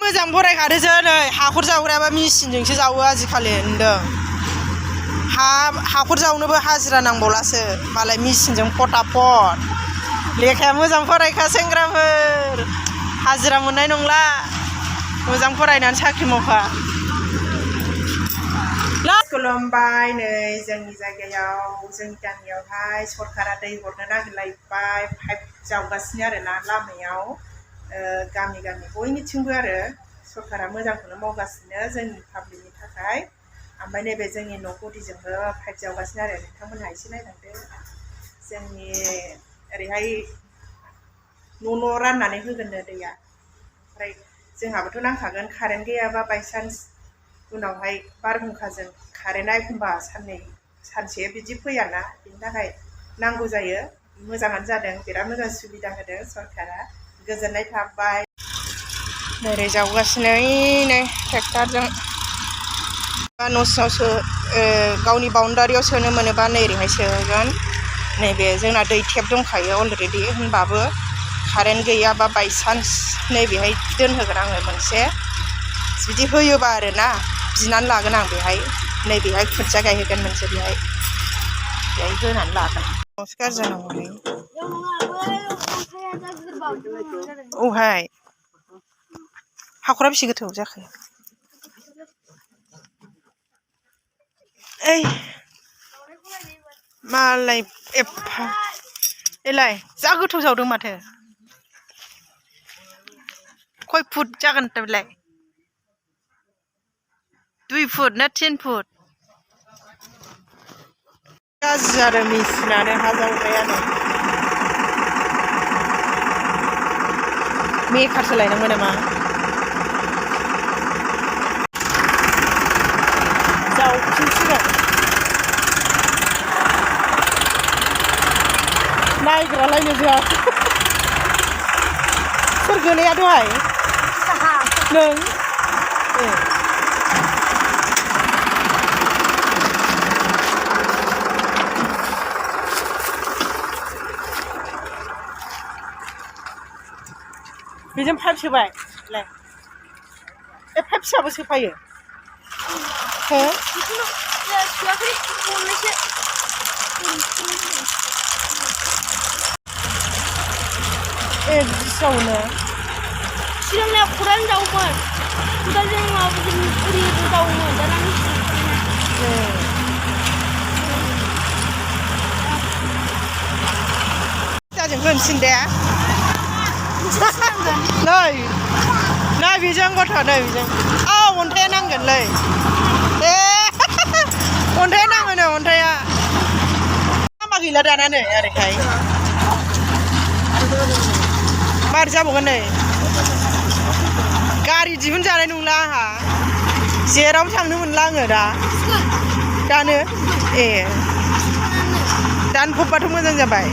मोजां फरायखादोसो नै हाखर जावग्रायाबा मेचिनजोंसो जावो आजिखालि होनदों हाखर जावनोबो हाजिरा नांबावलासो मालाय मेचिनजों फटाफट लेखाया मोजां फरायखा सेंग्राफोर हाजिरा मोननाय नंला मोजां फरायनानै साख्रि मावखा खुलुमबाय नै जोंनि जायगायाव जोंनि गामियावहाय सरकारा दै हरनो नागिरलायबाय पाइप जावगासिनो आरोना लामायाव गामि गामि बयनिथिंबो आरो सरकारा मोजांखौनो मावगासिनो जोंनि पाब्लिकनि थाखाय ओमफ्राय नैबे जोंनि न' गुदिजोंबो पाइप जावगासिनो आरो नोंथांमोनहा एसे नायलांदो जोंनि ओरैहाय न' राननानै होगोननो दैया ओमफ्राय जोंहाबोथ' नांखागोन कारेन्ट गैयाबा बायसान्स उनावहाय बारहुंखाजों कारेन्टआ एखमबा सानसे बिदि फैयाना बिनि थाखाय नांगौ जायो मोजाङानो जादों बिराद मोजां सुबिदा होदों सरकारा गोजोननाय थाबाय ओरै जावगासिनो नै ट्रेक्टरजों न'सिङावसो गावनि बाउन्डारियाव सोनो मोनोबा नै ओरैहाय सोगोन नैबे जोंना दै टेप दंखायो अलरेडि होनबाबो कारेन्ट गैयाबा बायसान्स नैबेहाय दोनहोगोन आङो मोनसे जुदि होयोबा आरोना बिनानै लागोन आं बेहाय नैबेहाय खुन्थिया गायहोगोन मोनसे बेहाय होनानै लागोन गाज्रि जानांगौलै औहाय हाखरा बेसे गोथौ जाखो ओइ मालाय एफा एलाय जा गोथौ जावदों माथो खय फुट जागोन बेलाय 2 फुट ना 10 फुट गाज्रि आरो मेचिनानो हा जावग्रायानो मेकारसो लायनांगौ नामा जावफिनसिगोन नायग्रालायनो जोंहा सोर गोलैया दहाय नों बेजों पाइप सोबाय ले ए पाइप फिसाबो सोफायो हो ए बिदियावनो सिगांनिया खदाल जावोमोन खदालजों माबाजों उरिजों जावोमोन दाना जाजों होनसिन दे नै बेजों गथ' नै बेजों अन्थाइया नांगोनलै ए अन्थाइया नाङोनो अन्थाइया लामा गैला दाना नै ओरैहाय मारै जाबावगोन नै गारि दिहुनजानाय नंला आंहा जेरावबो थांनो मोनला आङो दानो ए दानफबबाथ' मोजां जाबाय